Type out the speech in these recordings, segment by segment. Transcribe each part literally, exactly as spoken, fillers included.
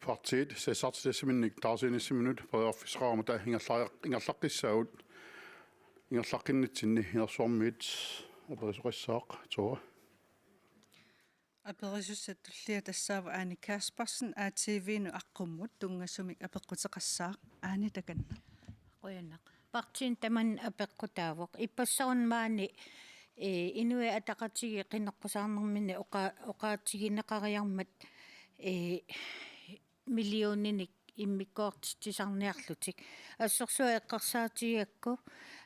partiit sassartitassiminnik taarsiinissaminnut periarfissaqarama taava ingerlariaq-, ingerlaqqissaagut, ingerlaqqinnitsinni inersuarmiit aperisoqassaaq Tora. Aperisussat tulliat tassaavoq Aani Kaspersen, A T V-nut aqqummut tunngasumik apeqquteqassaaq. Aani, takanna. Qujanaq. Partiini tamanna apeqqutaavoq. Ippassaruna maani, ee, Inuit Ataqatigiit qineqqusaarnerminni oqa-, oqaatigineqariarmat, ee, millioninik immikkoortitsisarniarlutik. Assorsuaq eqqarsaatigigakku,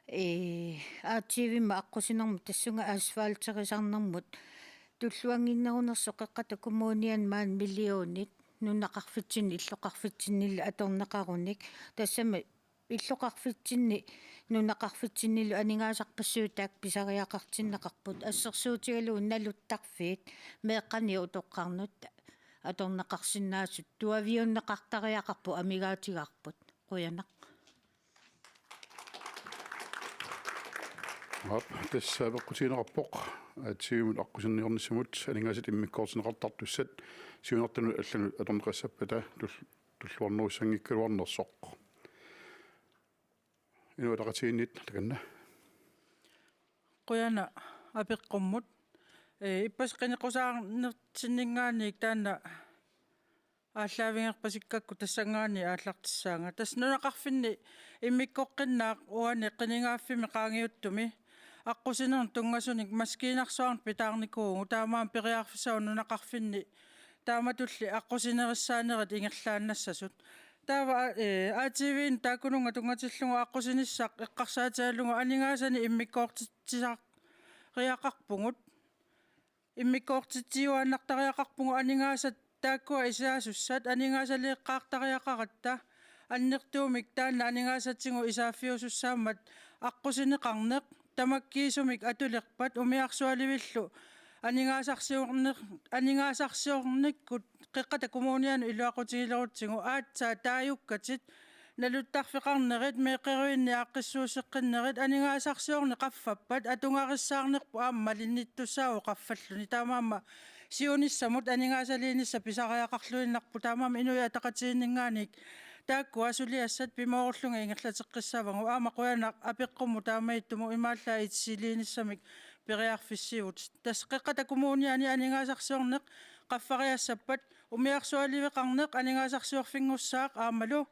ee, A T V-mut aqqusinermut tassunga asfalterisarnermut tulluannginnerunersoq Qeqqata Kommuniani maani millionit nunaqarfitsinni illoqarfitsinnillu atorneqarunik. Tassami illoqarfitsinni nunaqarfitsinnilu aningaasarpassuit taakku pisariaqartinneqarput, assersuutigalugu naluttarfiit meeqqanut utoqqarnut atorneqarsinnaasut, tuaviunneqartariaqarput amigaatigaarput. Qujanaq. Aap, tassa apeqqutigineqarpoq A T V-mut aqqusinniornissamut aningaasat immikkoortinneqartartussat siunertanut allanut atorneqassappata tul-, tulluarnerussanngikkaluarnersoq. Inuit Ataqatigiinniit, takanna. Qujanaq apeqqummut. Ee, ippassaq qineqqusaarnertinninngaanniit taanna aallaavigeerpasikkakku tassanngaanniit aallartissaanga. Tassa nunaqarfinni immikkoqqinnaaq uani qinigaaffimmi qaangiuttumi aqqusinermut tunngasunik maskiinarsuarnik pitaarnikuuvugut, taamaammat periarfissaq nunaqarfinni taamatulli aqqusinerissaanerit ingerlaannassasut. Taava, ee, A T V-nut taakkununnga tunngatillugu aqqusinissaq eqqarsaatigalugu aningaasanik immikkoortitsisariaqarpugut. Immikkoortitsiuaannartariaqarpugut aningaasat taakkua isaasussat, aningaasaliiqqaartariaqaratta annertuumik taanna aningaasatigut isaaffiusussaammat aqqusineqarneq tamakkiisumik atulerpat umiarsualivillu aningaasarsiorner-, aningaasarsiornikkut Qeqqata Kommunianut iluaqutigilerutsigu aatsaat taajukkatit naluttarfeqarnerit, meeqqerivinni aaqqissuusseqqinnerit, aningaasarsiorneq qaffappat atugarissaarnerput aamma malinnittussaavoq qaffalluni. Taamaammat siunissamut aningaasaliinissaq pisariaqarluinnarpoq, taamaammat Inuit Ataqatigiinninngaanniit taakkua suliassat pimoorullugit ingerlateqqissavagut. Aamma qujanaq apeqqummut taamaattumut imaallaat itisiliinissamik periarfissivugut. Tassa Qeqqata Kommuniani aningaasarsiorneq qaffariassappat umiarsualiveqarneq aningaasarsiorfinngussaaq aammalu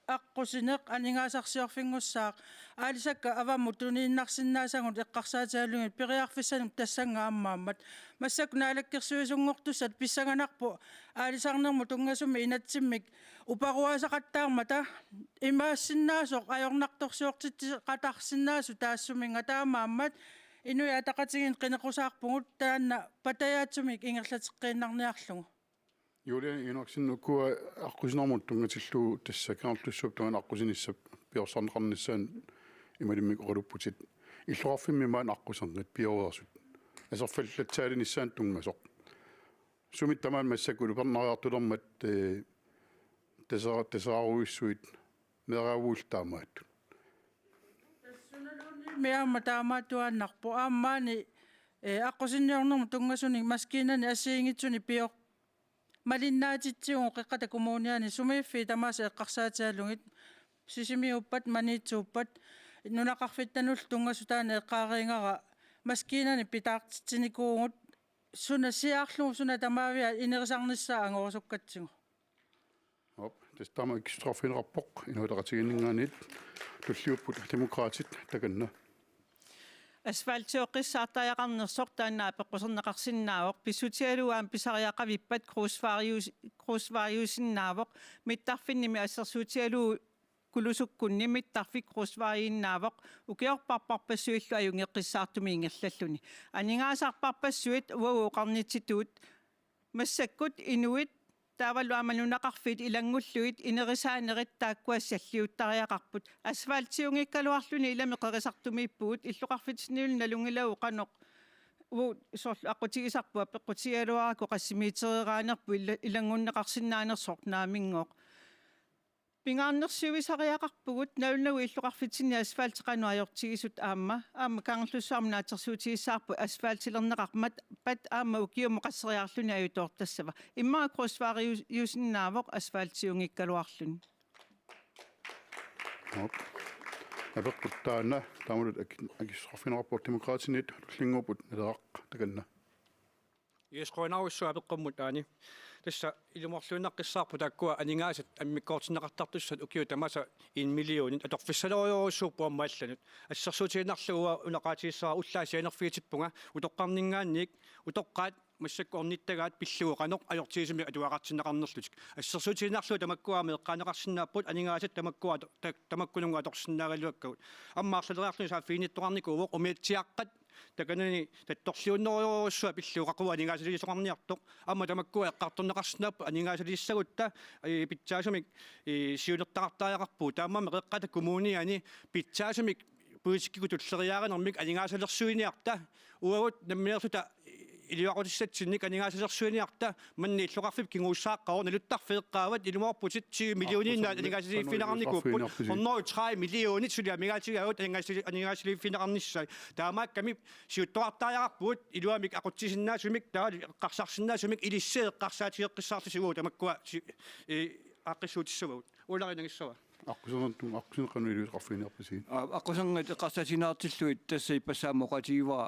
aqqusineq aningaasarsiorfinngussaaq. Aalisakkat avammut tuniinnarsinnaasagut eqqarsaatigalugit periarfissanik tassannga ammaammat. Massakkut naalakkersuisunngortussat pissanganarpoq aalisarnermut tunngasumik inatsimmik uparuaasaqattaarmata imaassinnaasoq ajornartorsiortitseqataarsinnaasut taassuminnga, taamaammat Inuit Ataqatigiinni qineqqusaarpugut taanna patajaatsumik ingerlateqqiinnarniarlugu. Juliane Enoksen, ukua aqqusinermut tunngatillugu tassa Kangerlussuup tungaanut aqqusinissap piorsarneqarnissaanut imaluunniit oqalupputit. Illoqarfimmi maani aqquserngit pioreersut aserfallatsaalinissaanut tunngasoq. Sumit tamaat massakkut upernariartulermat, ee, tasera-, taserarujussuit meeraaguillu taamaattut. Tassunaluunniimmi aamma taamaattuaannarpoq. Aamma maani, ee, aqqusinniornermut tunngasunik maskiinanik assigiinngitsunik pioq malinnaatitsivugut Qeqqata Kommuniani, sumiiffiit tamaasa eqqarsaatigalugit, Sisimiuppat, Maniitsuuppat, nunaqarfittanullu tunngasut, taanna eqqaareerigara maskiinanik pitaartitsinikuuvugut suna siaarlugu suna tamaviaat inerisarnissaa angorusukkatsigu. Aap, tassa taama ikkuttoqarfigineqarpoq Inuit Ataqatigiinninngaanniit. Tulliupput Demokraatit, takanna. Asfaltioqqissaartariaqarnersoq taanna apeqquserneqarsinnaavoq, pissutigalugu aamma pisariaqavippat grusvejus-, grusvejusinnaavoq, mittarfinnimi assersuutigalugu Kulusukkunni mittarfik grusvejiinnaavoq ukiorparparpassuillu ajunngeqqissaartumik ingerlalluni. Aningaasarparpassuit uagut oqarnitsitut massakkut inuit taavalu aamma nunaqarfiit ilanngullugit inerisaanerit taakkua salliuttariaqarput. Asfaltiunngikkaluarluni ilami qerisartumiippugut, illoqarfitsinnilu nalunngilagut qanoq uagut soorlu aqqutigisarput apeqqutigigaluarakku qassimiitereeraanerput ila-, ilanngunneqarsinnaanersoq naamminngooq. Pingaarnersiuisariaqarpugut nalunagulu illoqarfitsinni asfalti qanoq ajortigisut aamma, aamma Kangerlussuarmi naatsorsuutigissavarput asfaltilerneqarmat, pat aamma ukiumut qasseriarluni ajutoortassava. Immaqa kryddsvariusinnaavoq asfaltiunngikkaluarluni. Apeqqut taanna, taamalu ak-, akissaqarfigineqarpoq Demokraatinit, tullinnguupput Naleraq takanna. Yes, qujanarujussuaq apeqqummut Aani. Tassa ilumoorluinnaqqissaarput taakkua aningaasat immikkoortinneqartartussat ukiut tamaasa en millionit atorfissalorujussuupput aamma allanut. Assersuutigiinnarlugu una oqaatigissavara ullaaq sianerfigitippunga utoqqarninngaanniit utoqqaat massakkut ornittagaat pillugu qanoq ajortigisumik atugaqartinneqarnerlutik. Assersuutigiinnarlugu tamakkua aamma eqqaaneqarsinnaapput aningaasat tamakkua ato-, ta-, tamakkununnga atorsinnaagaluakkagut. Aamma arlaleriarluni saaffiginnittoqarnikuuvoq umiatsiaaqqat takanani tattorliunnerujussuaq pillugu qaqugu aningaasaliisoqarniartoq. Aamma tamakkua eqqartorneqarsinnaapput aningaasaliissagutta, ee, pitsaasumik, ee, siunertaqartariaqarpugut. Taamaammat Qeqqata Kommuniani pitsaasumik politikkikkut tulleriiaarinermik aningaasalersuiniarta. Uagut nammineerluta iliuaqutissatsinnik aningaasalersuiniarta, manna illoqarfiup kinguussaaqqavoq, naluttarfeeqqaavat, ilumoorputit tyve millioniinnaat aningaasaliiffigineqarnikuupput, hundrede og tredive millionit suli amigaatigaavut aningaasali-, aningaasaliiffigineqarnissaat. Taamaakkami siuttoqartariaqarpugut iluamik aqutsisinnaasumik, taava eqqarsarsinnaasumik, ilissi eqqarsaatigeqqissaarlusi uagut tamakkua si-, ee, aaqqissuutissavagut. Ulari nangissava. Aqqusernertun, aqqusineq qanoq iliuuseqarfiginiarpisiuk? Aa, aqquserngit eqqarsaatigineqartillugit tassa ippassaq aamma oqaatigivara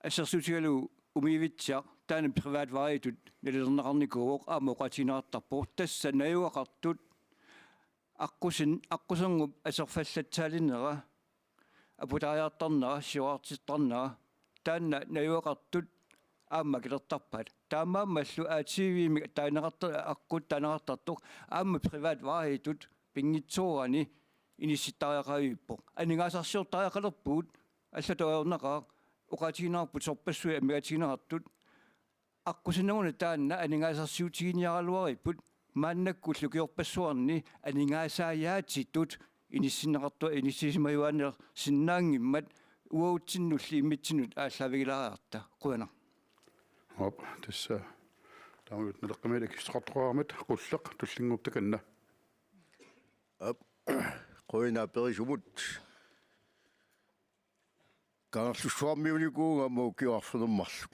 assersuutigalugu Umiivitsiaq, taanna privaatvareitut nalilerneqarnikuuvoq, aamma oqaatigineqartarpoq. Tassa najugaqartut aqqusin-, aqqusernup aserfallatsaalinera, aputariartarnera, siorartittarnera, taanna najugaqartut aamma akilertarpaat. Taamaammallu A T V-mik taaneqarta-, aqqut taaneqartartoq aamma privaatvareitut pinngitsoorani inissittariaqavippoq. Aningaasarsiortariaqalerpugut, allatut ajornaqaaq, oqaatigineqarput sorpassuit amigaatigineqartut, aqqusinermut taanna aningaasarsiutiginiaraluaripput, maannakkut ukiorpassuarni aningaasaajaatitut inissinneqartua-, inissiisimajuaanneersinnaanngimmat uagutsinnulli immitsinnut aallaavigilaariarta. Qujanaq. Aap, tassa taamaalilluta Naleqqamiit akissaqartoqaraat. Qulleq, tullinnguupput takanna. Aap, qujanaq aperisumut. Kangerlussuarmiunikuuvunga aamma ukioq arfineq-marluk.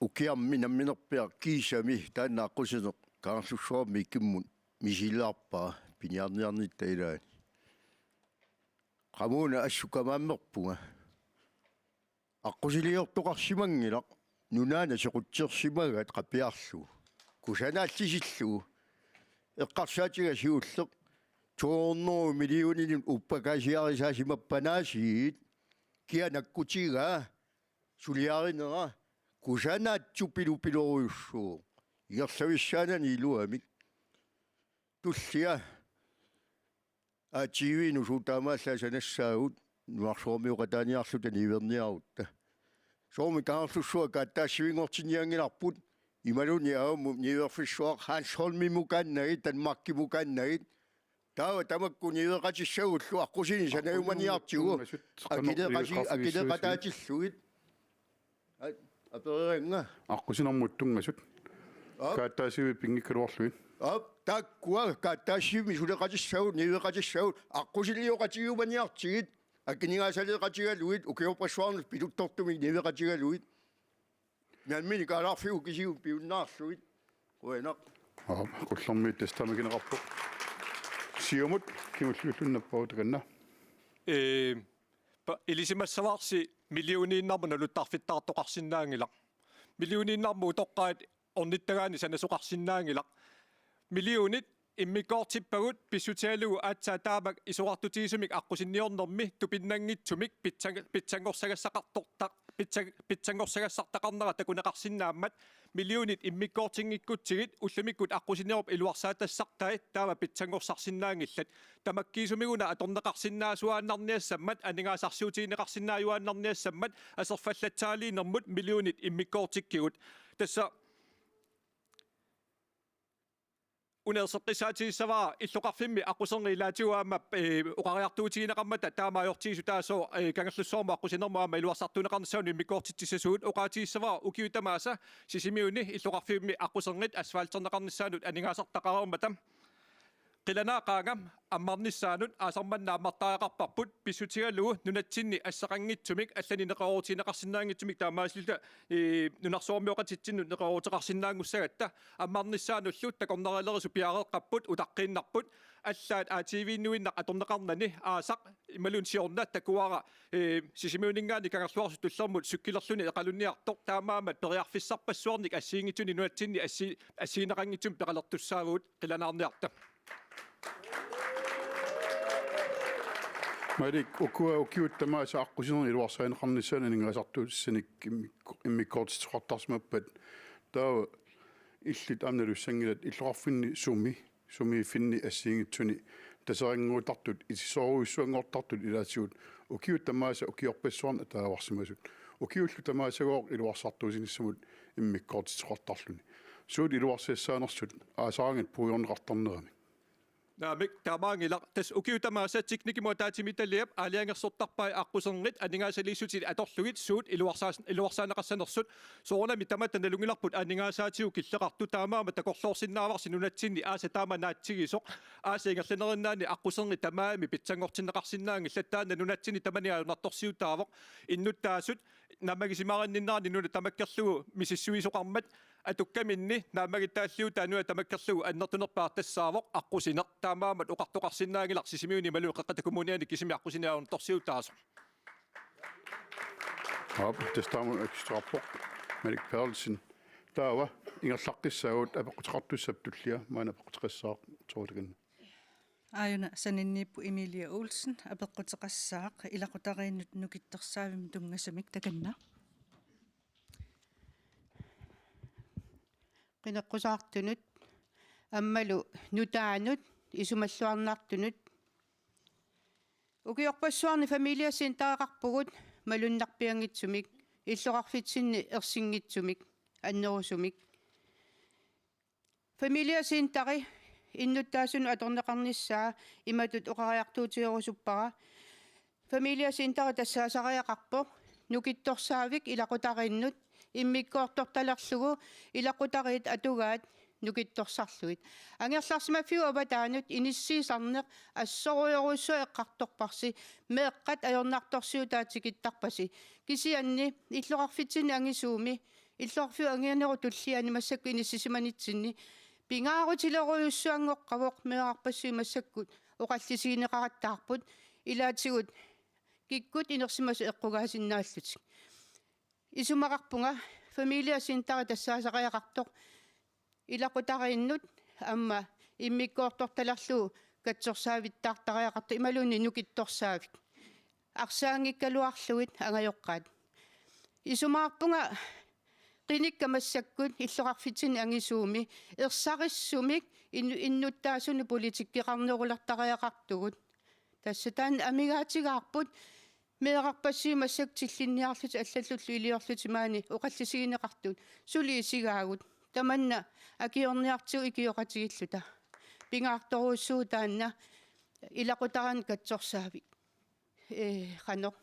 Ukiarmi namminerpiaq kiisami taanna aqqusineq Kangerlussuarmi ikimmut misilaarpara piniarniarnitta ilaani. Qamuuna assut kamaammerpunga. Aqqusiliortoqarsimanngilaq, nunaanni sequtsisimagat qapiarlugu. Kusanaallisillugu. Eqqarsaatiga siulleq to hundrede millioninut uppakaasiarisaasimappanaasiit, kia nakkutigaa suliarinera, kusanaatsut pilupilorujussuuvoq. Ingerlavissaanani iluamik. Tullia A T V-nut suut taamaallaat sanassaagut, nunarsuarmioqataaniarluta niuerniarutta. Soormi Kangerlussuaq kaattaassivinngortinnianngilarput, imaluunniit aamma niuerfissuaq Hanstholmimukaannagit, Danmarkimukaannagit. Taava tamakku niueqatissagullu aqqusineq sanajumaniartigu. Aqqusinermut tunngasut qanoq akileqasi-, niueqarfigissuusi? Akileqataatillugit. Aa, apereraanga. Aqqusinermut tunngasut. Aap. Kaattaassivik pinngikkaluarlugit. Aap, taakkua kaattaassivimmi suleqatissagut, niueqatissagut, aqqusilioqatigiumaniartigit, akinigaasaleeqatigalugit, ukiorpassuarnut pituttortumik niueqatigalugit. Nammineq kaalaarfigut kisigut piunnaarlugit. Qujanaq. Aap, Qullermiit tassa taama akineqarpoq. Siumut, kingulliulluni nappaavugut takanna. Ee, pa-, ilisimassavarsi millioniinnarmut naluttarfittaartoqarsinnaanngilaq. Millioniinnarmut utoqqaat ornittagaanni sanasoqarsinnaanngilaq. Millionit immikkoortippagut pissutigalugu aatsaat taamak isorartutigisumik aqqusinniornermi tupinnanngitsumik pitsang-, pitsanngorsagassaqartorta-, pitsang-, pitsanngorsagassartaqarnera takuneqarsinnaammat, millionit immikkoortinngikkutsigit ullumikkut aqqusinerup iluarsaatassartai taama pitsanngorsarsinnaanngillat. Tamakkiisumik una atorneqarsinnaasuaannarniassammat, aningaasarsiutigineqarsinnaajuaannarniassammat, aserfallatsaaliinermut millionit immikkoortikkigut. Tassa una erseqqissaatigissavara illoqarfimmi aqquserneq ilaatigut aamma, ee, oqariartuutigineqarmata taama ajortigisut taassooq, ee, Kangerlussuarmut aqqusinermut aamma iluarsartuunneqarnissaanut immikkoortitsissasugut. Oqaatigissavara ukiut tamaasa Sisimiuni illoqarfimmi aqquserngit asfalterneqarnissaannut aningaasartaqareermata. Qilanaaqaanga ammarnissaanut aasaq manna ammartariaqarparput pissutigalugu nunatsinni asseqanngitsumik allanik neqeroorutigineqarsinnaanngitsumik taamaasilluta, ii, nunarsuarmioqatitsinnut neqerooruteqarsinnaanngussagatta ammarnissaanullu takornarialerisut piareeqqapput utaqqiinnarput allaat A T V-nuinnaq atorneqarnani aasaq imaluunniit siorna takuara, ee, Sisimiuninngaanniit Kangerluarsuk Tullermut sukkilerluni eqalunniartoq taamaammat periarfissarpassuarnik assigiinngitsunik nunatsinni assi-, assigineqanngitsumik peqalertussaavugut qilanaarniarta. Malik, ukua ukiut tamaasa aqqusinerni iluarsaagineqarnissaanut aningaasartuutissanik immik-, immikkoortitsisoqartarsimappat taava illit aamma nalussanngilat illoqarfinni sumi sumiiffinni assigiinngitsuni taserannguutartut, itissorujussuanngortartut ilaatigut ukiut tamaasa ukiorpassuarni ataavarsimasut. Ukiullu tamaasagooq iluarsartuussinissamut immikkoortitsisoqartarluni. Suut iluarsiassaanersut aasaraangat puigorneqartarneramik. Naamik, taamaanngilaq. Tassa ukiut tamaasa teknikkimut ataatsimiititaliap aalajangersortarpai aqqusernit aningaasaliissutit atorlugit suut iluarsaas-, iluarsaaneqassanersut. Soorunami tamatta nalunngilarput aningaasaatigut killeqartut, taamaammat takorloorsinnaavarsi nunatsinni aasaq taama naatsigisoq. Aasap ingerlanerinnaani aqqusernit tamarmik pitsanngortinneqarsinnaanngillat, taanna nunatsinni tamanit ajornartorsiutaavoq. Innuttaasut naammagisimaarinninneranni nuna tamakkerlugu misissuisoqarmat atukkaminni naammagittaalliutaa nuna tamakkerlugu annertunerpaaq tassaavoq aqqusineq. Taamaammat oqartoqarsinnaanngilaq Sisimiuni imaluunniit Qeqqata Kommuniani kisimi aqqusineq ajornartorsiutaasoq. Aap, tassa taama akisoqarpoq Malik Berthelsen. Taava ingerlaqqissaagut apeqquteqartussap tullia, maanna apeqquteqassaaq Tove Lakanna. Aajuna sananeqarpoq Emilie Olsen, apeqquteqassaaq ilaqutariinnut nukittorsaavimmut tunngasamik, takanna. Qineqqusaartunut aammalu nutaanut isumalluarnartunut. Ukiorpassuarni familiecentereqarpugut malunnarpianngitsumik, illoqarfitsinni ersinngitsumik, annerusumik. Familiecenteri innuttaasunut atorneqarnissaa imatut oqariartuutigerusuppara. Familiecenteri tassaasariaqarpoq nukittorsaavik ilaqutariinnut, immikkoortortalerlugu ilaqutariit atugaat nukittorsarlugit. Angerlarsimaffiup avataanut inissiisarneq assorujorujussuaq eqqartorparsi, meeqqat ajornartorsiutaat tikittarpasi. Kisianni illoqarfitsinni angisuumi, illoqarfiup anginersup tulliani massakkut inissisimanitsinni, pingaarutilerujussuanngoqqavoq meerarpassuit massakkut oqallisigineqarattaarput, ilaatigut kikkut inersimasut eqqugaasinnaallutik. Isumaqarpunga familiecenteri tassaasariaqartoq ilaqutariinnut aamma immikkoortortalerlugu katsorsaavittaartariaqartoq imaluunniit nukittorsaavik. Arsaanngikkaluarlugit angajoqqaat. Isumaqarpunga qinikkat massakkut illoqarfitsinni angisuumi ersarissumik innu-, innuttaasunut politikkeqarnerulertariaqartugut. Tassa taanna amigaatigaarput, meerarpassuit massakkut tillinniarlutik allallu iliorlutik maani oqallisigineqartut suli isigaagut. Tamanna akiorniartigu ikioqatigiilluta. Pingaartorujussuuvoq taanna ilaqutariinnut katsorsaavik. Ee, qanoq.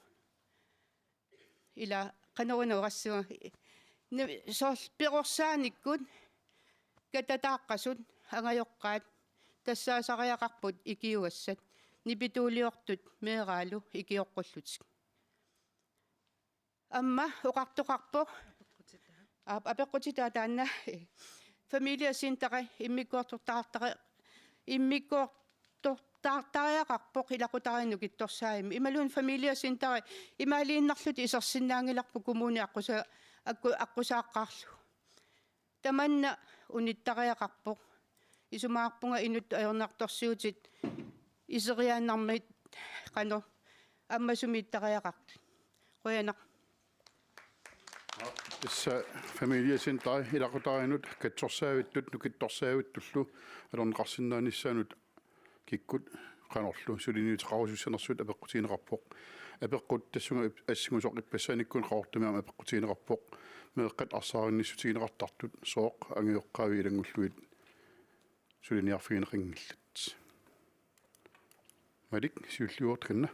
Ila qanoq una oqassaanga. Ni-, soorlu perorsaanikkut katataaqqasut angajoqqaat tassaasariaqarput ikiugassat, nipituuliortut meeraalu ikioqqullutik. Aamma oqartoqarpoq, aap, apeqqutitaa taanna, familiecenteri immikkoortortaartari-, immikkoortortaartariaqarpoq ilaqutariinnut nukittorsaavimmut. Imaluunniit familiecenteri imaaliinnarlutik isersinnaanngilarput kommuni aqqusa-, aqqusaarlugu. Tamanna unittariaqarpoq. Isumaqarpunga inuttut ajornartorsiutit iseriaannarmagit qanoq ammasumiittariaqartut. Qujanaq. Tassa familiecenteri ilaqutariinnut katsorsaavittut nukittorsaavittullu atorneqarsinnaanissaanut kikkut qanorlu suliniuteqarusussanersut apeqqutigineqarpoq. Apeqqut tassunga ip-, assingusoq ippassaanikkut Qaqortumi aamma apeqqutigineqarpoq. Meeqqat arsaarinnissutigineqartartut sooq angajoqqaavi ilanngullugit suliniarfigineqanngillat. Malik, siulliuvoq, takanna.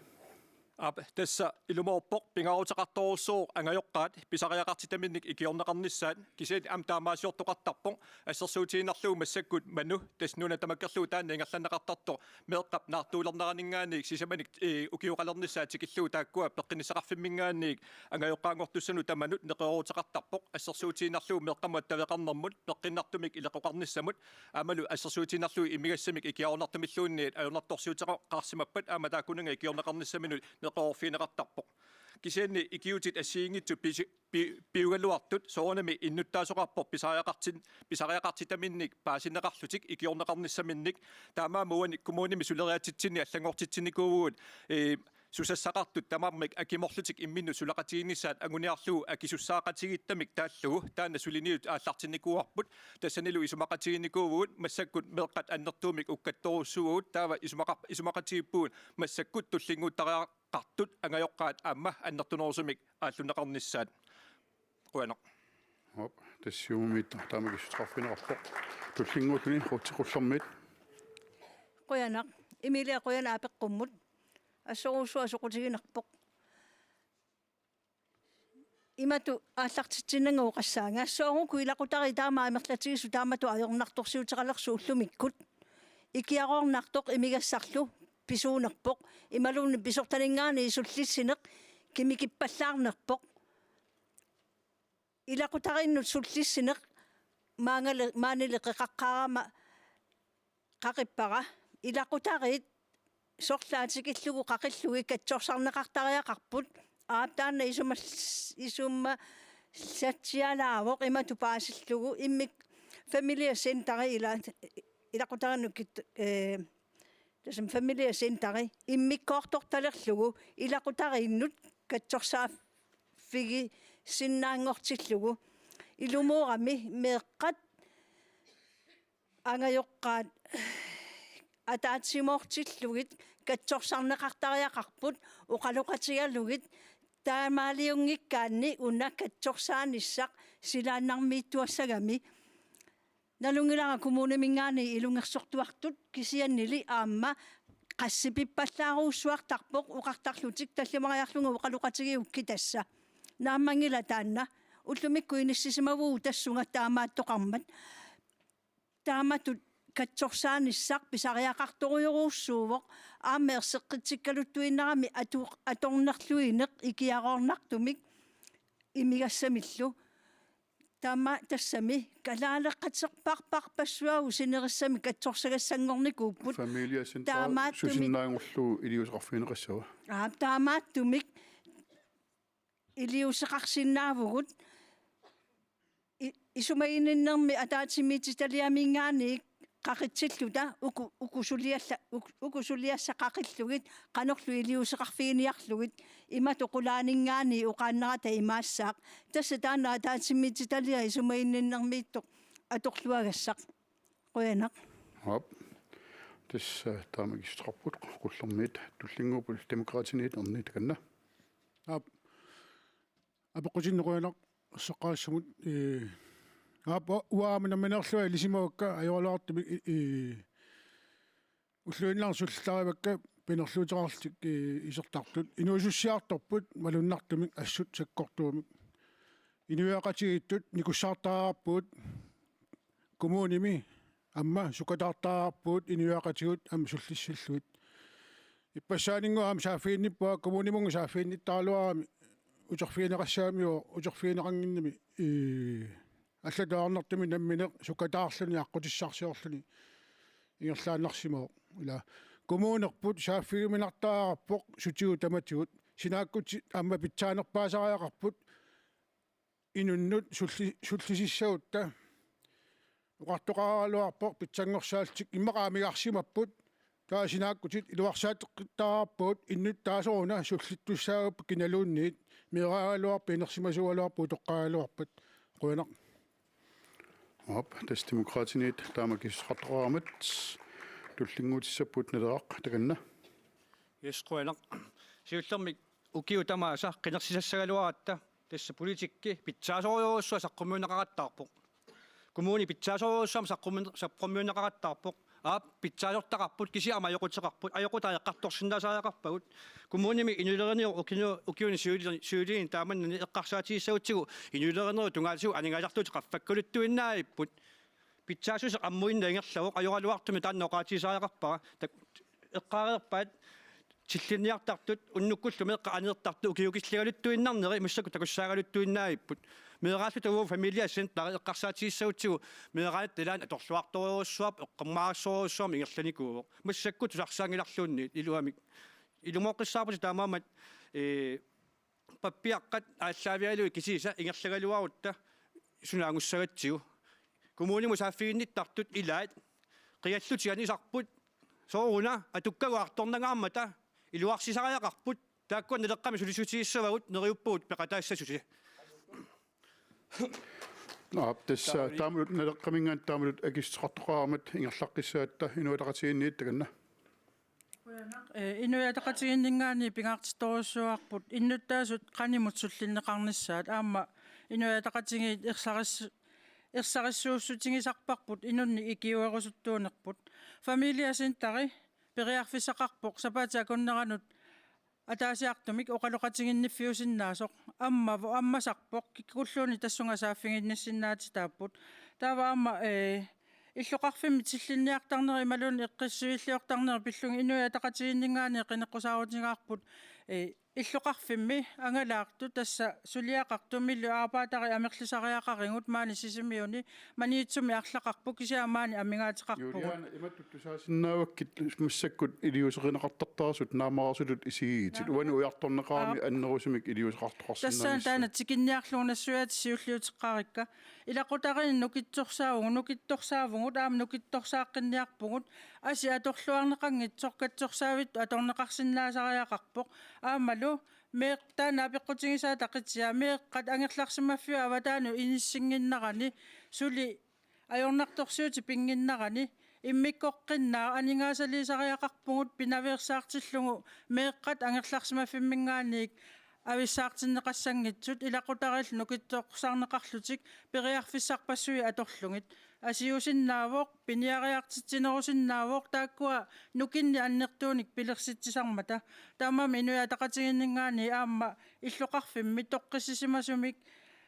Aap, tassa ilumoorpoq pingaaruteqartorujussuuvoq angajoqqaat pisariaqartitaminnik ikiorneqarnissaat, kisianni aamma taamaasiortoqartarpoq assersuutigiinnarlugu massakkut Manu, tassa nuna tamakkerlugu taanna ingerlanneqartartoq, meeqqap naartuulerneraninngaanniit sisamanik, ee, ukioqalernissaa tikillugu taakkua peqqinnissaqarfimminngaanniit angajoqqaanngortussanut tamanut neqerooruteqartarpoq, assersuutigiinnarlugu meeqqamut attaveqarnermut, peqqinnartumik ileqqoqarnissamut, aammalu assersuutigiinnarlugu imigassamik ikiaroornartumilluunniit ajornartorsiuteqarsimappat aamma taakkunannga ikiorneqarnissaminut neqeroorfigineqartarpoq. Kisianni ikiuutit assigiinngitsut pisi-, pi-, piugaluartut soorunami innuttaasoqarpoq pisariaqartin-, pisariaqartitaminnik paasinneqarlutik ikiorneqarnissaminnik. Taamaammat uani kommunimi suleriaatitsinni allanngortitsinikuuvugut, ee, susassaqartut tamarmik akimorlutik imminnut suleqatigiinnissaat anguniarlugu akisussaaqatigiittamik taallugu taanna suliniut aallartinnikuuarput. Tassanilu isumaqatigiinnikuuvugut, massakkut meeqqat annertuumik ukkattorujussuuagut, taava isumaqar-, isumaqatigiippugut massakkut tullinnguuttariaqartut angajoqqaat aamma annertunerusumik aallunneqarnissaat. Qujanaq. Aap, tassa Siumumiit taama akissuteqarfigineqarpoq. Tullinnguuttuni Ruth Qullermiit. Qujanaq. Emilia, qujanaq apeqqummut. Assorujussuaq soqutiginarpoq. Imatut aallartitsinnanga oqassaanga. Soorlu uku ilaqutariit taama amerlatigisut taamatut ajornartorsiuteqalersut ullumikkut. Ikiaroornartoq imigassarlu pisuunerpoq. Imaluunniit pisortaninngaanniit sullissineq kimikippallaarnerpoq. Ilaqutariinnut sullissineq maangali-, maanili qeqaqqaarama qaqippara. Ilaqutariit sorlaat tikillugu qaqillugit katsorsarneqartariaqarput. Aap, taanna isumal-, isumasatsialaavoq imatut paasillugu, immik familiecenteri ila-, ilaqutariinnut kit-, ee, tassami familiecenteri immikkoortortalerlugu ilaqutariinnut katsorsaaffigisinnaanngortillugu. Ilumoorami meeqqat angajoqqaat ataatsimoortillugit katsorsarneqartariaqarput oqaloqatigalugit, taamaaliunngikkaanni una katsorsaanissaq silaannarmiittuassagami. Nalunngilara kommuniminngaanniit ilungersortuartut, kisiannili aamma qassipippallaarujussuartarpoq oqartarlutik, tallimariarlunga oqaloqatigiukkit tassa. Naammanngilaq taanna. Ullumikkut inissisimavugut tassunga taamaattoqarmat. Taamatut katsorsaanissaq pisariaqartorujorujussuuvoq, aamma erseqqitsikkaluttuinnarami atu-, atornerluineq ikiaroornartumik imigassamillu. Taama tassami kalaaleqaterparparpassuagut sinerissami katsorsagassanngornikuupput. Familiecenter taamaattumik susinnaanngorlugu iliuuseqarfigineqassava? Aap, taamaattumik iliuuseqarsinnaavugut. I-, isumaginninnermi ataatsimiititaliaminngaanniit qaqitsilluta uku, uku suliassa-, uku, uku suliassat qaqillugit qanorlu iliuuseqarfiginiarlugit, imatut qulaaninngaanniit oqaannarata imaassaaq. Tassa taanna ataatsimiititaliaq isumaginninnermiittoq atorluagassaq. Qujanaq. Aap. Tassa taama akissuteqarput Qullermiit, tullinnguupput Demokraatiniit, Erni, takanna. Aap. Apeqqutinnut qujanaq erseqqarissamut, ee, aap, u-, uanga aamma nammineerlunga ilisimavakka ajoraluartumik i-, i-, ulluinnarni sullillarivakka pinerluuteqarlutik, ee, isertartut. Inuusussiartorput malunnartumik assut sakkortuumik. Inuiaqatigiittut nikussaartariaqarpugut, kommunimi aamma sukkataartariaqarpugut inuiaqatigiit aamma sullissillugit. Ippassaaninnguaq aamma saaffiginnippara, kommuniminnga saaffiginnittaraluarami uterfigineqassagamiuk, uterfigineqannginnami, ii, allatut ajornartumik nammineq sukkataarluni aqqutissarsiorluni ingerlaannarsimavoq. Ila kommunerput saaffigiuminartariaqarpoq sutigut tamatigut. Sinaakkutit aamma pitsaanerpaasariaqarput inunnut sulli-, sullisissagutta. Oqartoqaraluarpoq pitsanngorsaallutik immaqa amigarsimapput. Taava sinaakkutit iluarsaateqqittariaqarpagut, inunnut taasoruna sullittussaagappat kinaluunniit, meeraagaluarpat, inersimasuugaluarpat, utoqqaagaluarpat. Qujanaq. Aap, tassa Demokraatiniit taama akissuteqartoqaramat, tullinnguutissapput Naleraq, takanna. Yes, qujanaq. Siullermik ukiut tamaasa qinersisassagaluaratta tassa politikki pitsaasorujussuaq saqqummiunneqarattaarpoq. Kommuni pitsaasorujussuaq saqqummi-, saqqummiunneqarattaarpoq. Aap, pitsaasortaqarput kisianni aamma ajoquteqarput, ajoqutaat eqqartorsinnaasariaqarpagut. Kommunimi inuilerinerup ukinu-, ukiuni siuli-, siuliini taamani eqqarsaatigissagutsigu inuilerinerup tungaatigut aningaasartuutit qaffakkaluttuinnaagipput. Pitsaassuseq ammuinnaq ingerlavoq, ajoraluartumik taanna oqaatigisariaqarpara. Tak-, eqqaareerpaat tillinniartartut unnukkullu meeqqat aneertartut ukiukilligaluttuinnarneri massakkut takussaagaluttuinnaagipput. Meeraalluta uagut Familia Centeri eqqarsaatigissagutsigu meeraanitta ilaanni atorluartorujussuarput, eqqumaasorujussuarmik ingerlanikuuvoq. Massakkut tusarsianngilarluunniit iluamik. Ilumooqqissaarputit taamaammat, ee, pappiaqqat aallaavigalugit kisiisa ingerlagaluarutta suna angussagatsigu. Kommunimut saaffiginnittartut ilaat qiallutik anisarput, sooruna atukkagut artornangaarmata iluarsisariaqarput, taakkua Naleqqami sulissutigissavagut neriuppugut peqataassasusi. Aap, tassa taamatut Naleqqaminngaanniit taamatut akissuteqartoqarammat ingerlaqqissaatta Inuit Ataqatigiinniit, takanna. Ee, Inuit Ataqatigiinninngaanniit pingaartittorujussuuarput innuttaasut qanimut sullinneqarnissaat, aamma Inuit Ataqatigiit ersaris-, ersarissuussutigisarparput inunnik ikiuerusuttuunerput. Familia Centeri periarfissaqarpoq sapaatip akunneranut ataasiartumik oqaloqatiginniffiusinnaasoq. Ammavoq, ammasarpoq, kikkulluunniit tassunga saaffiginnissinnaatitaapput. Taava aamma, ee, illoqarfimmi tillinniartarneri imaluunniit eqqissiviilliortarneri pillugit Inuit Ataqatigiinninngaanniit qineqqusaarutigaarput, ee, illoqarfimmi angalaartut, tassa suliaqartut, milu aapaatari amerlisariaqarigut, maani Sisimiuni Maniitsumi arlaqarpoq, kisianni maani amigaateqarpugut. Juliane, imatut tusaasinnaavakkit massakkut iliuuseqartartaasut naammareersutut isigigitit. Uani ujartorneqarami annerusumik iliuuseqartoqarsinnaanissaq. Tassani taanna tikinniarlugu nassuiaatit siulliuteqqaarikka. Ilaqutariinni nukittorsaavugut, nukittorsaavugut, aamma nukittorsaaqqinniarpugut. Asi atorluarneqanngitsoq katsorsaavittut atorneqarsinnaasariaqarpoq. Aammalu meeq-, taanna apeqqutigisaata qitia, meeqqat angerlarsimaffiup avataanut inissinnginnerani suli ajornartorsiutit pinnginnerani immikkoqqinnaaq aningaasaliisariaqarpugut pinaveersaartillugu meeqqat angerlarsimaffimminngaanniit avissaartinneqassanngitsut ilaqutariillu nukittorsarneqarlutik periarfissarpassuit atorlugit. Asiusinnaavoq, piniariartitsinerusinnaavoq taakkua nukinnik annertuunik pilersitsisarmata. Taamaammat Inuit Ataqatigiinninngaanniit aamma illoqarfimmi toqqissisimasumik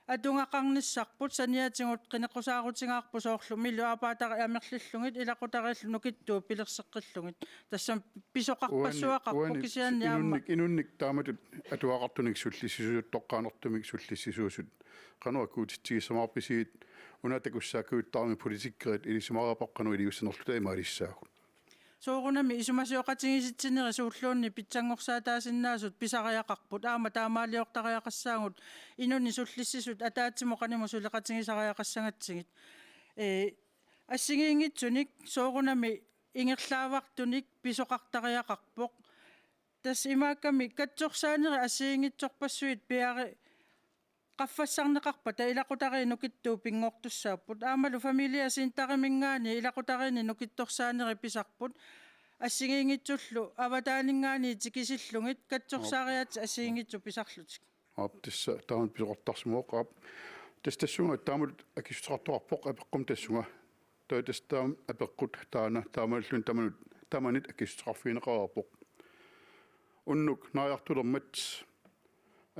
atugaqarnissarput saniatigut qineqqusaarutigaarput, soorlu milu aapaatari amerlillugit ilaqutariillu nukittuut pilerseqqillugit. Tassami pisoqarpassuaqarpoq. Uani, uani kisianni aamma inunnik, inunnik taamatut atugaqartunik sullissisuusut, toqqaannartumik sullissisuusut. Qanoq akuutitsigissamaarpisigit, una takussaakkujuttaramik politikerit ilisimariaqarput qanoq iliussanerluta imaalissaagut. Soorunami isumasioqatigiissitsinerit suulluunniit pitsanngorsaataasinnaasut pisariaqarput, aamma taamaaliortariaqassaagut inunnik sullissisut ataatsimut qanimut suleqatigisariaqassagatsigit. Ee, assigiinngitsunik soorunami ingerlaavartunik pisoqartariaqarpoq. Tassa imaakkami katsorsaanerit assigiinngitsorpassuit piari-, qaffassarneqarpata ilaqutariit nukittuut pinngortussaapput. Aammalu Familia Centeriminngaanniit ilaqutariinni nukittorsaanerit pisarput. Assigiinngitsullu avataaninngaanniit tikisillugit katsorsaariaatsit assigiinngitsut pisarlutik. Aap, tassa taanna pisoqartarsimavoq, aap. Tassa tassunga taamatut akissuteqartoqarpoq apeqqumi tassunga. Taava tassa taama apeqqut taanna taamaalilluni tamanut, tamanit akissuteqarfigineqareerpoq. Unnuk naajartulermat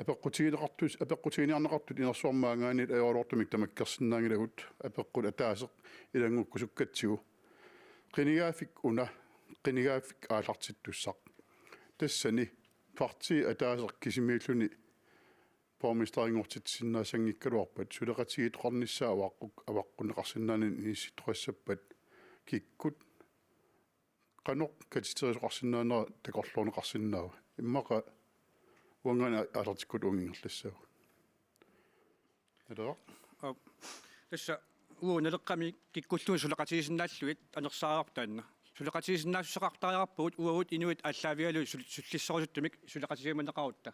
apeqqutigineqartut, apeqqutiginiarneqartut inersuarmi maanngaanniit ajoraluartumik tamakkersinnaanngilagut, apeqqut ataaseq ilanngukkusukkatsigu. Qinigaaffik una, qinigaaffik aallartittussaq. Tassani partiit ataaseq kisimiilluni borgmesterinngortitsisinnaassanngikkaluarpat suleqatigiittoqarnissaa avaqquk-, avaqqunneqarsinnaanani inissittoqassappat kikkut qanoq katiterisoqarsinnaanera takorloorneqarsinnaava? Immaqa uanngaanniit aallartikkutta uunga ingerlassaagut. Aap. Tassa uagut Naleqqami kikkulluunniit suleqatigisinnaallugit anersaareerpoq taanna. Suleqatigisinnaassuseqartariaqarpugut uagut inuit aallaavigalugit sul-, sullissorusuttumik suleqatigimanneqarutta.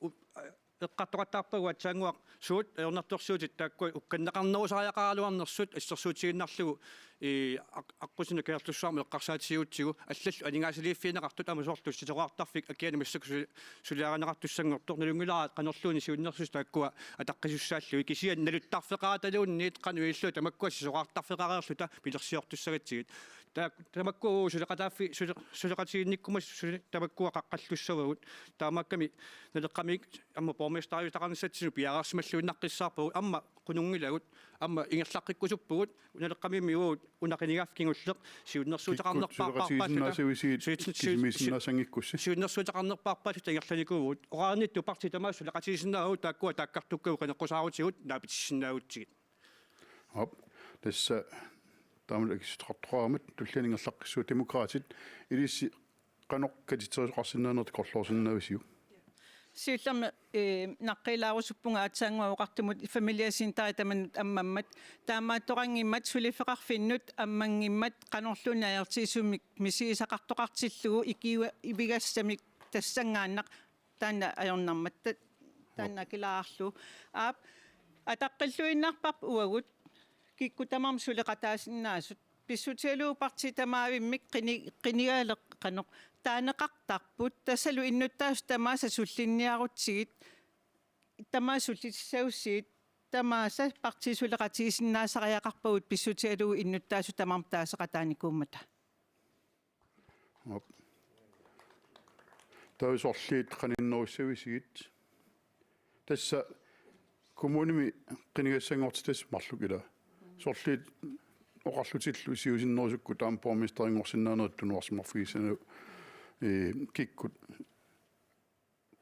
U-, a-, eqqartoqattaarpagut aatsaannguaq suut ajornartorsiutit taakkua ukkanneqarnerusariaqaraluarnersut assersuutigiinnarlugu, ii, aq-, aqqusineq Kangerlussuarmi eqqarsaatigigutsigu allallu aningaasaliiffigineqartut aamma soorlu sisorartarfik akiani massakkut suli-, suliarineqartussanngortoq nalunngilara qanorluunniit siunnersuutit taakkua ataqqisussaallugit kisianni naluttarfeqarataluunniit qanoq ililluta tamakkua sisorartarfeqareerluta pilersiortussagatsigit. Ta-, tamakku suleqataaffi-, sule-, suleqatiginnikkumasut suli-, tamakkua qaqqallussavagut. Taamaakkami Naleqqamiit aamma borgmesteriusutaqarnissatsinnut piareersimalluinnaqqissaarpagut aamma qununngilagut aamma ingerlaqqikkusuppugut Naleqqamiimmi uagut una qinigaaffik kingulleq siunnersuuteqarnerpaarpaarpaalluta. Kikkut suleqatigisinnaasuisigit suit-, suit-, kisimiisinnaassanngikkussi? Siunnersuuteqarnerpaarpaalluta ingerlanikuuvugut. Oqarnittut partiit tamaasa suleqatigisinnaavagut taakkua taakkartukkavut qanoq oqarusaarutigut naapitsissinnaagutsigit. Aap, tassa taamaallaat akissuteqartoqaramat tulliani ingerlaqqissaaq Demokraatit ilissi qanoq katitserisoqarsinnaanerit takorloorsinnaavisiuk? Siullermik, eh, naqqiilaarusuppunga aatsaannguaq oqartumut familiecenteri tamanut ammammat. Taamaattoqanngimmat suliffeqarfinnut ammanngimmat qanorluunniit ajortigisumik misigisaqartoqartillugu ikiua-, ivigassamik tassanngaannaq taanna ajornarmat. Ta-, taanna akilaarlugu. Aap, ataqqilluinnarparput uagut kikkut tamarmik suleqataasinnaasut. Pissutigalugu partiit tamaavimmik qini-, qinigaaleq qanoq taaneqartarput, tassalu innuttaasut tamaasa sullinniarutsigit, tamaasa sullissagussigit, tamaasa partiit suleqatigisinnaasariaqarpagut pissutigalugu innuttaasut tamarmik taaseqataanikuummata. Aap. Taava sorliit qaninnerussavisigit? Tassa kommunimi qinigassanngortitassat marluk ila. Sorliit oqarlutillu siusinnerusukkut aamma borgmesterinngorsinnaanerit tunuarsimaffigissanagu, ee, kikkut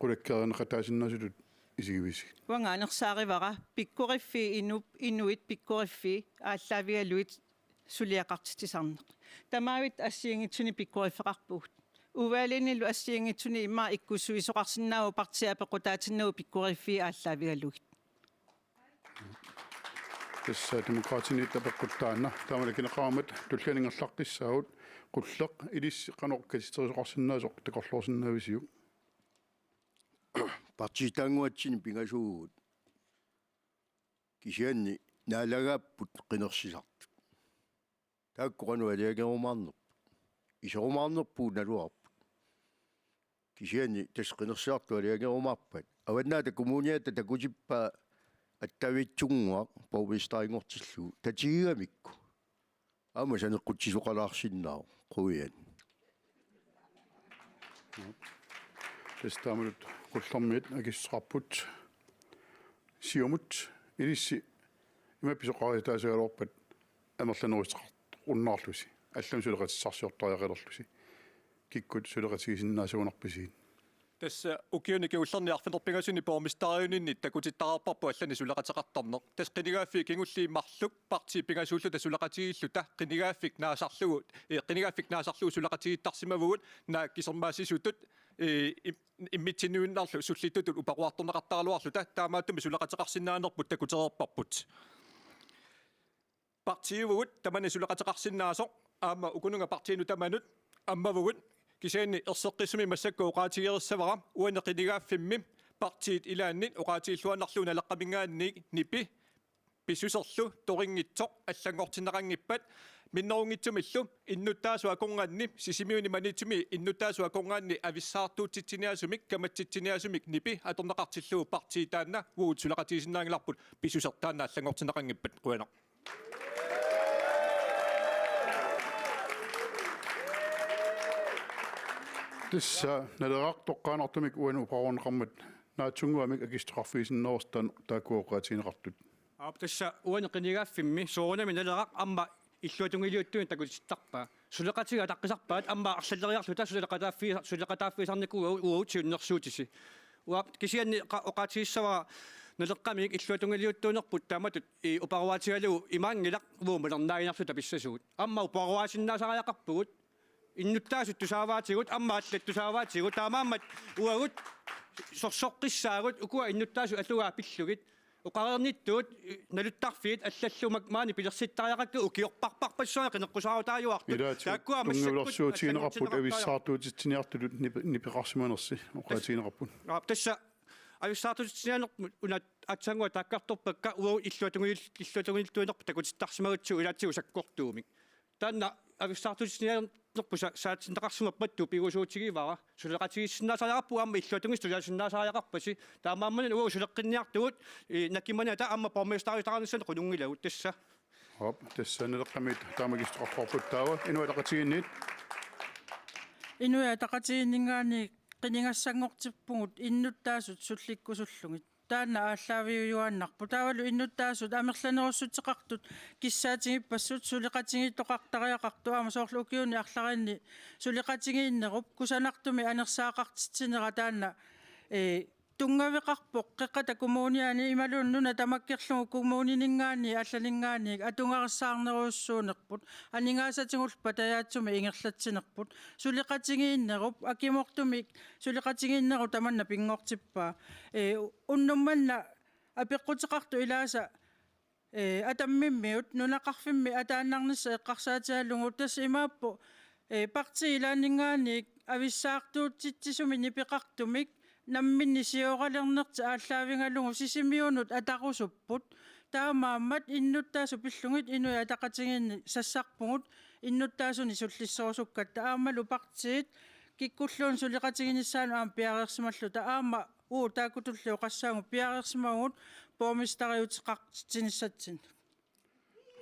qulakkeerineqataasinnaasutut isigivisigit? Uanga anersaarivara pikkoriffii inu-, inuit pikkoriffii aallaavigalugit suliaqartitsisarneq. Tamavitta assigiinngitsunik pikkoriffeqarpugut. Udvalginilu assigiinngitsunik immaqa ikkussuisoqarsinnaavoq partiit apeqqutaatinnagu pikkoriffii aallaavigalugit. Tassa Demokraatiniittut apeqqut taanna. Taamaalilluni aamma tulliani ingerlaqqissaagut. Qulleq, ilissi qanoq katitserisoqarsinnaasoq takorloorsinnaavisiuk? Partiitaannguatsinni pingasuuvugut. Kisianni naalagaapput qinersisartut. Taakku qanoq aliagerumaarnerput? Iserumaarnerput naluarput. Kisianni tassa qinersisartut aliagerumaarpaat. Avannaata Kommuniata takutippaa attaviitsunnguaq borgmesterinngortillugu. Tatigigamikku. Aamma saneqqutsisoqalaarsinnaavoq, quian. Tassa taamatut Qullermiit akissuteqarput. Siumut ilissi ima pisoqaritaasagaluarpat amerlanerussuteqarunnaarlusi. Allamik suleqatissarsiortariaqalerlusi. Kikkut suleqatigisinnaasugunarpisigit? Tassa ukiuni kingullerni arfineq-pingasuni borgmesteriuninni takutittariaqarparput allanik suleqateqartarneq. Tassa qinigaaffiit kingulliit marluk partiit pingasuulluta suleqatigiilluta qinigaaffik naasarlugu, eh, qinigaaffik naasarlugu suleqatigiittarsimavugut naak kisermaassisutut, eh, im-, immitsinnut iluarlugu sullittutut uparuartorneqartaraluarluta taamaattumik suleqateqarsinnaanerput takutereerparput. Partiiuvugut tamanit suleqateqarsinnaasoq aamma ukununnga partiinut tamanut ammavugut, kisianni erseqqissumik massakkut oqaatigeriissavara uani qinigaaffimmi partiit ilaannit oqaatigilluinnarlugu Naleqqaminngaanniit nipi pissuserlu torinngitsoq allanngortinneqanngippat minnerunngitsumillu innuttaasut akornanni Sisimiuni Maniitsumi innuttaasut akornanni avissaartuutitsiniaasumik kamatsitsiniaasumik nipi atorneqartillugu partiit taanna uagut suleqatigisinnaanngilarput pissuseq taanna allanngortinneqanngippat. Qujanaq. Tassa Naleraq toqqaannartumik uani uparuarneqarmat naatsunnguamik akissuteqarfigisinnaavasi taanna taakku oqaatigineqartut. Aap, tassa uani qinigaaffimmi soorunami Naleraq aamma illuatungiliuttuinnaq takutittarpaa. Suleqatigiit ataqqisarpaat aamma arlaleriarluta suleqataaffi-, suleqataaffigisarnikuuagut uagut siunnersuutisi. Uanga kisianni qa-, oqaatigissavara Naleqqamiit illuatungiliuttuunerput taamatut i uparuaatigalugu imaanngilaq uagut malernaaginnarluta pissasugut. Aamma uparuaasinnaasariaqarpugut. Innuttaasut tusaavaatigut, aamma allat tusaavaatigut, taamaammat uagut sorsoqqissaagut, ukua innuttaasut atugaat pillugit, oqareernittut, naluttarfiit allallu mak-, maani pilersittariaqakkit ukiorparparpassuarnik qineqqusaarutaajuartut. Ilaatigut taakkua massakkut tunngavilersuutigineqarput allanngortinneqartariaqarput. Avissaartuutitsiniartutut nip-, nipeqarsimanersi oqaatigineqarput. Aap, tassa Avissaartutitsiniarnermut una aatsaannguaq taakkartorpakka, uagut illuatungil-, illuatungilluinnarput takutittarsimagatsigu ilaatigut sakkortuumik. Taanna avissaartutitsiniarnerput sa-, saatsinneqarsimappat pigusuutigivara. Suleqatigiissinnaasariaqarpugut aamma illuatungilluinnaat suleqatigiissinnaasariaqarpasi. Taamaammat uagut suleqqinniartugut, eh, nakimanata aamma borgmesteritaarnissaanut qununngilagut tassa. Aap, tassa Naleqqamiit taama akissutaqarpoq taava Inuit Ataqatigiinniit. Inuit Ataqatigiinninngaanniit qinigassanngortippugut innuttaasut sullikkusullugit. Taanna aallaaviujuaannarpoq. Taavalu innuttaasut amerlanerussuteqartut kissaatigippassuit suleqatigiittoqartariaqartut aamma soorlu ukiuni arlalinni suleqatigiinnerup kusanartumik anersaaqartitsinera taanna, ee, tunngaveqarpoq Qeqqata Kommuniani imaluunniit nuna tamakkerlugu kommunininngaanniit allaninngaanniit atugarissaarnerujussuunerput, aningaasatigullu patajaatsumik ingerlatsinerput, suleqatigiinnerup akimortumik suleqatigiinnerup tamanna pinngortippaa. Ee, unnuk manna apeqquteqartoq ilaasa, ee, Atammimmiut nunaqarfimmi ataannarnissaq eqqarsaatigalugu tassa imaappoq, ee, partiit ilaanninngaanniit avissaartuutitsisumik nipeqartumik namminneq sioralernertik aallaavigalugu Sisimiunut atarusupput. Taamaammat innuttaasut pillugit Inuit Ataqatigiinni sassarpugut innuttaasunik sullissorusukkatta aammalu partiit kikkulluunniit suleqatiginissaannut aamma piareersimalluta aamma uagut taakkutulli oqassaagut piareersimavugut borgmesteriuteqartitsinissatsinnut.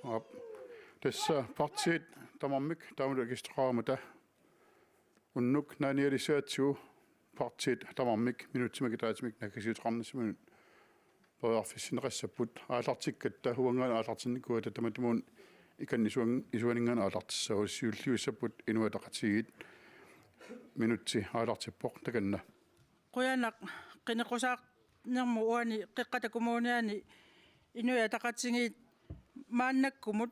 Aap. Tassa partiit tamarmik taamaattut akissutaqarmata unnuk naanialissagatsigu partiit tamarmik minutsimik ataatsimik naggasiuteqarnissaminut periarfissinneqassapput aallartikkatta uanngaanniit aallartinnikuugatta tamatumuuna ikanneq isuan-, isuaninngaanniit aallartissavat siulliussapput Inuit Ataqatigiit minutsi aallartippoq takanna. Qujanaq qineqqusaarnermut uani Qeqqata Kommuniani Inuit Ataqatigiit maannakkumut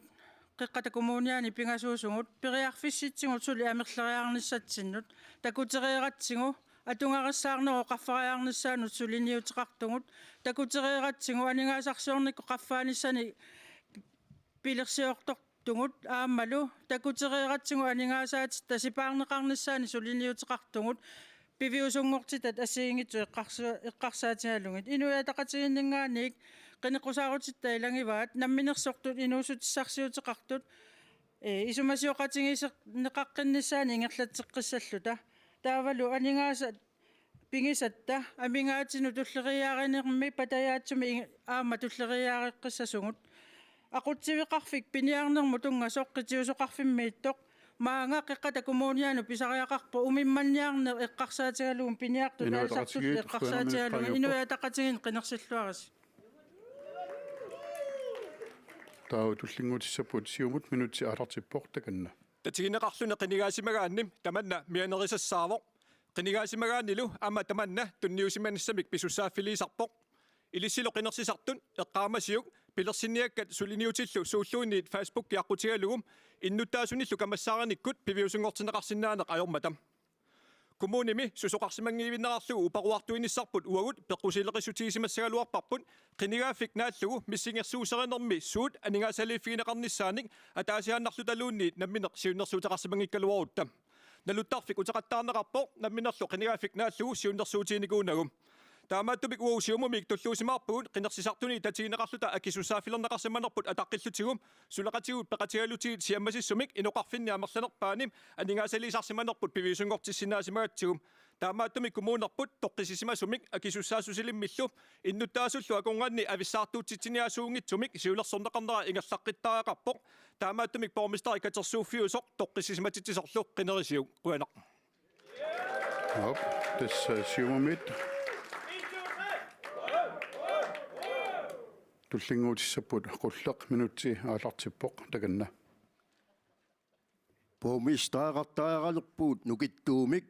Qeqqata Kommuniani pingasuusugut periarfissitsigut suli amerleriarnissatsinnut takutereeratsigu atugarissaarnerup qaffariarnissaanut suliniuteqartugut takutereeratsigu aningaasarsiornikkut qaffaanissanik pilersiortortugut aammalu takutereeratsigu aningaasaatitta sipaarneqarnissaannik suliniuteqartugut piviusunngortitatta assigiinngitsut eqqarsa-, eqqarsaatigalugit. Inuit Ataqatigiinninngaanniit qineqqusaarutitta ilagivaat namminersortut inuussutissarsiuteqartut, ee, isumasioqatigiissinneqaqqinnissaannik ingerlatseqqissalluta. Taavalu aningaasat pigisatta amigaatinut tulleriiaarinermi patajaatsumik ing-, aamma tulleriiaareqqissasugut. Aqutsiveqarfik piniarnermut tunngasoq qitiusoqarfimmiittoq maanga Qeqqata Kommunianut pisariaqarpoq umimmanniarneq eqqarsaatigalugu piniartut Inuit Ataqatigiit, aalisartullu eqqarsaatigalugit Inuit Ataqatigiinni qinersilluarisi. Taava tullinnguutissapput Siumut minutsi aallartippoq takanna. Tatigineqarluni qinigaasimagaanni tamanna mianerisassaavoq. Qinigaasimagaannilu aamma tamanna tunniusimanissamik pisussaaffiliisarpoq. Ilissilu qinersisartut eqqaamasiuk pilersinniakkat suliniutillu suulluunniit Facebooki aqqutigalugu innuttaasunillu kamassaarinikkut piviusunngortinneqarsinnaaneq ajormata. Kommunimi susoqarsimanngivinnerarlugu uparuartuinissarput uagut peqqusileqissutigisimassagaluarparput qinigaaffik naallugu missingersuuserinermi suut aningaasaliiffigineqarnissaanik ataasiaannarlutaluunniit nammineq siunnersuuteqarsimanngikkaluarutta. Naluttarfik uteqattaarneqarpoq namminerlu qinigaaffik naallugu siunnersuutiginikuunagu. Taamaattumik uagut Siumumit tulluusimaarpugut qinersisartuni tatigineqarluta akisussaaffilerneqarsimanerput ataqqillutigu suleqatigut peqatigalutigit siammasissumik inoqarfinni amerlanerpaani aningaasaliisarsimanerput piviusunngortissinnaasimagatsigu. Taamaattumik kommunerput toqqissisimasumik akisussaassusilimmillu innuttaasullu akornanni avissaartuutitsiniaasuunngitsumik siulersorneqarnera ingerlaqqittariaqarpoq. Taamaattumik borgmesteri katersuuffiusoq toqqissisimatitsisarlu qinerisiuk. Qujanaq. Aap, tassa Siumumit. Tullinnguutissapput Qulleq minutsi aallartippoq takanna. Borgmestereqartariaqalerpugut nukittuumik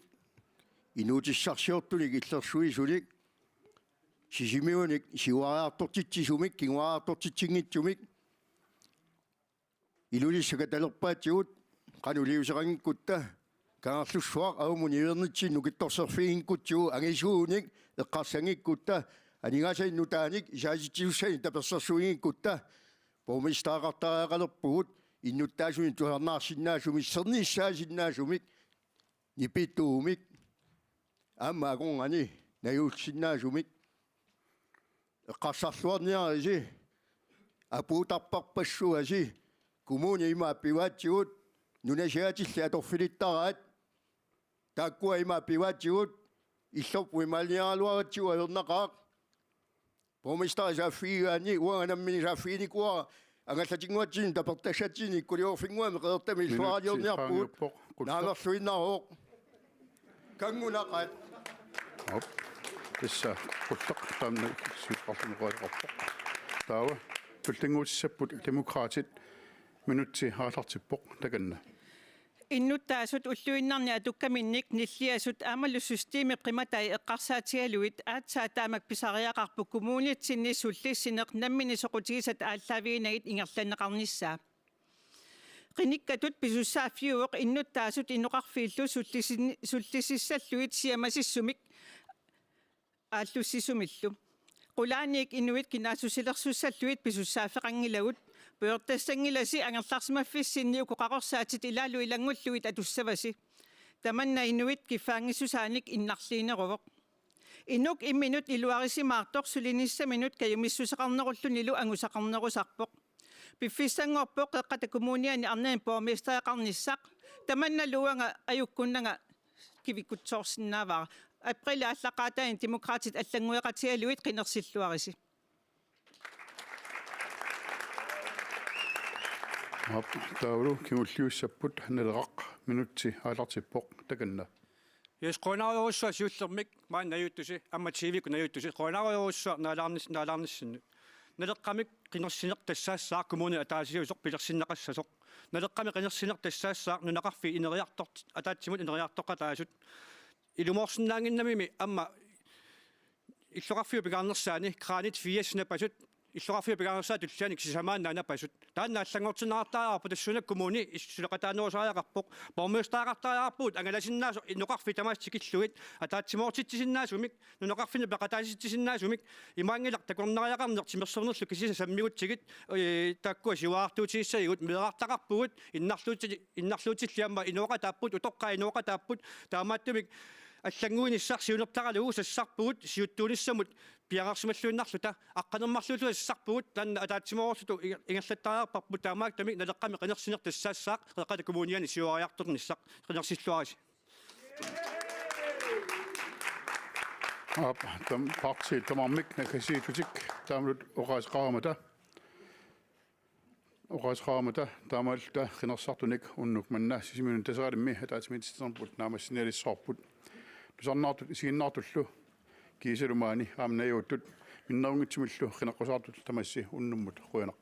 inuutissarsiortunik illersuisunik Sisimiunik siuariartortitsisumik kinguariartortitsinngitsumik Ilulissat katalerpaatigut qanoq iliuuseqanngikkutta Kangerlussuaq avamut niuernitsinnut nukittorserfiginngikkutsigu angisuunik eqqarsaanngikkutta aningaasanik nutaanik isaatitsisussanik tapersersuinngikkutta borgmestereqartariaqalerpugut innuttaasunik tusarnaarsinnaasumik sernissaasinnaasumik nipituumik aamma akornanni najuussinnaasumik eqqarsarluarniarisi, apuuttarparpassuasi, kommunit imaat pivaatigut, nunasiaatillit atorfilittaraat, taakkua imaat pivaatigut, illorput imaaliaraluaratsigu ajornaqaaq. Borgmesteri saaffigigaanni uanga nammineq saaffiginikuuara angallatinnguatsinni tapertassatsinni ikkuliorfinnguami Qeqertami illuaraliorniarpugut. Minutsi qaangiuppoq, Qulleq. Naamerluinnarooq. Kanngunaqaat. Aap. Tassa Qulleq taanna suusaqarluni oqaaseqarpoq. Taava tullinnguutissapput Demokraatit, minutsi aallartippoq, takanna. Innuttaasut ulluinnarni atukkaminnik nilliasut aammalu systemip qimatai eqqarsaatigalugit aatsaat taamak pisariaqarpoq kommunitsinni sullissineq nammineq soqutigisat aallaaviginagit ingerlanneqarnissaa. Qinikkatut pisussaaffiuvoq innuttaasut inoqarfiillu sullissin-, sullississallugit siamasissumik aallussisumillu. Qulaaniit inuit kinaassusilersussallugit pisussaaffeqanngilagut, pujortassanngilasi angerlarsimaffissinni uku qaqorsaatit ilaallu ilanngullugit atussavasi. Tamanna inuit kiffaanngissusaanik innarliineruvoq. Inuk imminut iluarisimaartoq sulinissaminut kajumissuseqarnerullunilu angusaqarnerusarpoq. Piffissanngorpoq Qeqqata Kommuniani arnanit borgmestereqarnissaq. Tamannalu uanga ajukkunnanga kivikkutsoorsinnaavara. Aprilip aallaqqaataani Demokraatit allanngueqatigalugit qinersilluarisi. Aap, taavalu kingulliussapput Naleraq, minutsi aallartippoq, takanna. Yes, qujanarujussuaq siullermik maani najuuttusi, aamma T V-kkut najuuttusi, qujanarujussuaq naalaarnis-, naalaarnissinnut. Naleqqamik qinersineq tassaassaaq kommuni ataasiusoq pilersinneqassasoq. Naleqqamik qinersineq tassaassaaq nunaqarfiit ineriartor-, ataatsimut ineriartoqataasut. Ilumoorsinnaannginnamimi aamma illoqarfiup pingaarnersaani kranit firs napasut, illoqarfiup pingaarnersaata tullianik sisamaannaat napasut. Taanna allanngortinneqartariaqarpoq tassuuna kommuni is-, suleqataanerusariaqarpoq. Borgmestereqartariaqarpugut angalasinnaasoq inoqarfik tamaasa tikillugit ataatsimoortitsisinnaasumik, nunaqarfinni peqataasitsisinnaasumik, imaanngilaq takornariaqarneq timersornerlu kisiisa sammigutsigit, ee, taakkua siuaartuutigissagigut meerartaqarpugut, innarluuti-, innarluutilli aamma inooqataapput, utoqqaat inooqataapput, taamaattumik allannguinissaq siunertaralugu sassarpugut siuttuunissamut piareersimalluinnarluta, aqqaneq-marluulluta sassarpugut, taanna ataatsimoorluta inger-, ingerlattariaqarparput, taamaattumik Naleqqami qinersineq tassaassaaq Qeqqata Kommuniani siuariartornissaq, qinersilluarisi. Aap, taam-, partiit tamarmik naggasiillutik taamaattut oqaaseqarumaarmata. Oqaaseqarumaarmata taamaalilluta qinersisartunik unnuk manna Sisimiuni Taseralimmi ataatsimiititaqarpugut naammassinialissavarput. Tusarnaartut isiginnaartullu kiisalu maani aamma najuuttut minnerunngitsumillu qineqqusaartut tamassi unnummut qujanaq.